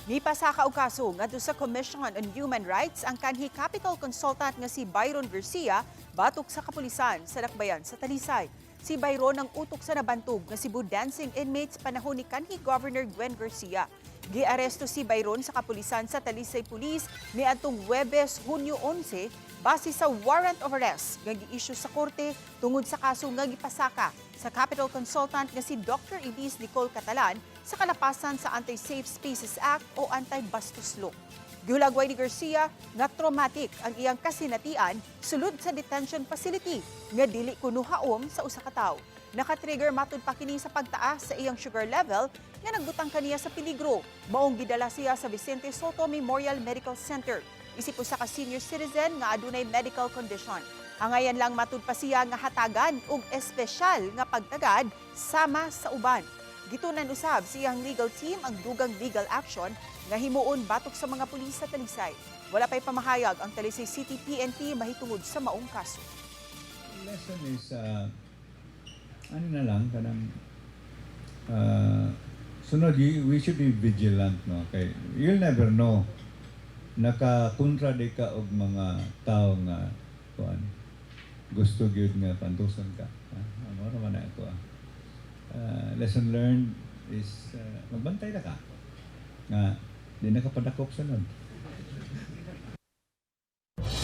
Nipasaka og kaso ngadto sa Commission on Human Rights ang kanhi Capital Consultant nga si Byron Garcia batok sa kapulisan sa Dakbayan sa Talisay. Si Byron ang utok sa nabantog nga Cebu dancing inmates panahon ni kanhi Governor Gwen Garcia. Giaresto si Byron sa kapulisan sa Talisay Police niadtong Huwebes, Hunyo 11, base sa warrant of arrest nga gi-issue sa korte tungod sa kaso nga gipasaka sa Capital Consultant nga si Dr. Elise Nicole Catalan sa kalapasan sa Anti-Safe Spaces Act o Anti-Bastos Law. Gihulagway ni Garcia nga traumatic ang iyang kasinatian sulod sa detention facility nga dili kuno haom sa usa ka tawo. Nakatrigger matud pa kini sa pagtaas sa iyang sugar level nga nagbutang kaniya sa peligro. Maong gidala siya sa Vicente Sotto Memorial Medical Center. Isip usa ka senior citizen nga adunay medical condition. Angayan lang matud pa siya nga hatagan og espesyal nga pagtagad sama sa uban. Gitunan usab sa iyang legal team ang dugang legal action nga himuon batok sa mga pulis sa Talisay. Wala pa'y pamahayag ang Talisay City PNP mahitungod sa maong kaso. Lesson is, ano na lang, kanang, sunod, we should be vigilant, no? Kay, you'll never know. Nakakontra di ka og mga tao nga, kuan, gusto gyud nga pantuson ka. Ah, mao naman na ako, ah. Lesson learned is, magbantay na ka. Nga, di na ka padakop sunod.